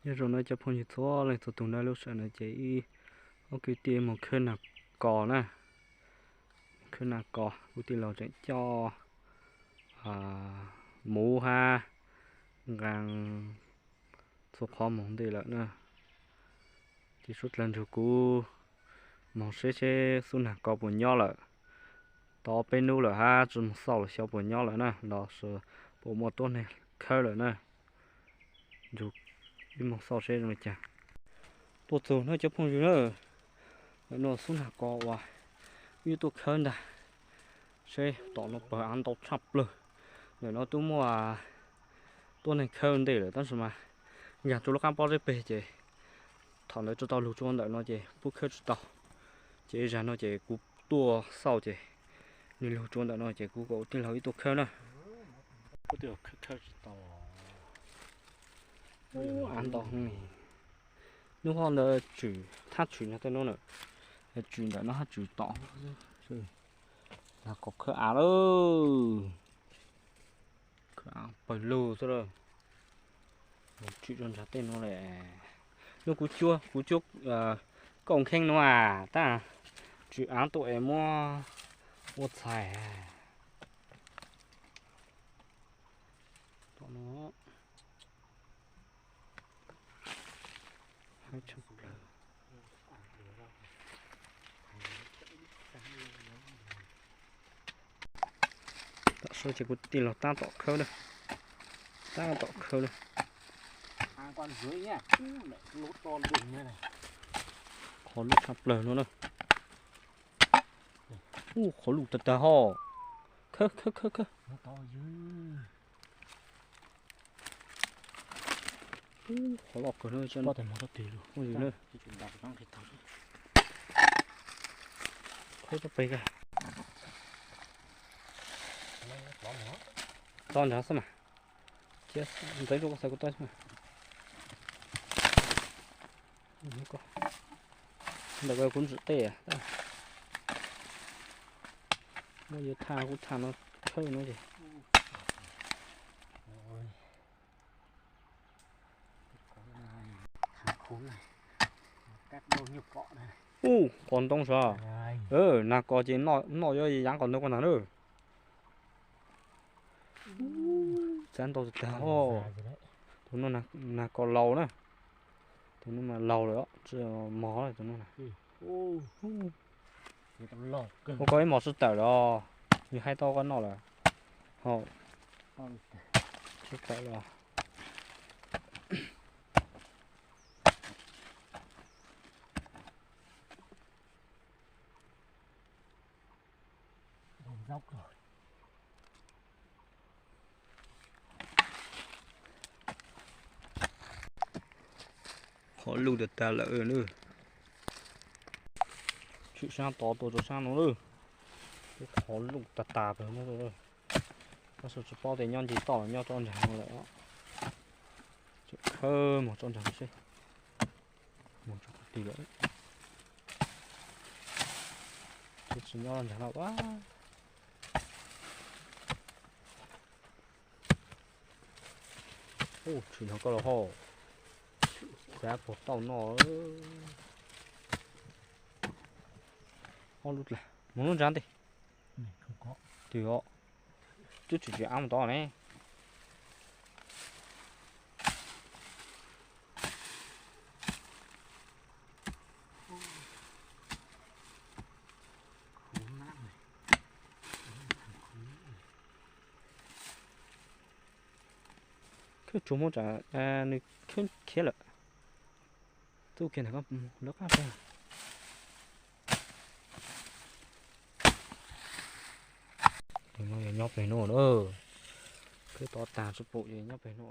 Nyob zoo na cov phooj ywg txhua leej txhua tus na, lub sij hawm no ces ib ob kwv tij mus khawb nas kos na. Khawb nas kos, kuv tij laug tseem coj muv hab nqaa txhua qhov moog ntej lawm na. Ces suav dlawg nrug kuv moog seb seb xub nas kos puas nyob lawm. Tau peb nub lawm hab tsi moog xauj lawm xyov puas nyob lawm na, los puas muaj tuab neeg khawb lawm na. Nrug wb moog xauj seb zoo li cas. Tuaj txug na cov phooj ywg na, ntawm no xub nas kos uas wb tuaj khawb ntag. Seb tom no pawg av ntau tshaj plawg. Ntawm no twb muaj tuab neeg khawb ntej lawm tab sis mas nkag rua lub qaab pob zeb peg ces thaum ntawd tsi tau lug rua ntawm no ces pub khawb tsi tau. Ces ib zag no ces kuv tuaj xauj ces nwg lug rua ntawm no ces kuv kom tij laug wb tuaj khawb na. Av ntau, nub ho ntawd tswm thab tswm nyob tej nub na, tswm ntawm no hab tswm tom, nas kos khawb av lawm. Khawb av pawg lug xwb lawm. Tswm rua nrag tej nub le. Nub kuv cuab, kuv cuab kauj kheeb nub a, tab tswm av tuaj es muab ua txhais. Tam sim no ces kuv tij laug tab tom khawb na, tab tom khawb na. Qhov lug tshaj plawg no na. Ub, qhov lug tag tag ho. Khawb, khawb, khawb, khawb. Qhov loj kawg na. Khawb tau peg kag. Tso nrad xwb mas. Cia ntxeev rua koj xav kuv tau xwb mas. Ntawm ko kuv ntsim tej. Muab yuav thaj kuv thaj no khawb no ces. Ub, qos ntoo sav. Nas kos ces noj yuav yaav qos ntoo ko ntag na. Txav ntau tag tag ho. Tus no nas kos laus na. Tus no mas laus lawm, tsi mos lawm tus no na. Ua koj ib mos sib tawm lawm, yog hais tau koj noj lawm. Ho sib tawm lawm. Qhov lug tag tag lawm na. Tshwm sab tod tuaj rau sab no lawm. Qhov lug tag tag pawg no. Tab sis tsis paub tias nyob ncig toj los nyob rov nraag no lawm. Khawb mus rov nraag no seb. Mus rau qhov twg lawm. Tsis nyob nraag no. Ub, tshwm no koj los ho. Xav puas tau noj. Ob lub dlaag mus lub ntsa ntej. Twb tsis tsis av mus tod ne. Khawb tsuag muab tsam nws khawb khiav lawm. Tub kiag ntawm ko lawv qab peg. Tus no yog nyob peg no na. Khawb tod tag tsis pum ces nyob peg no.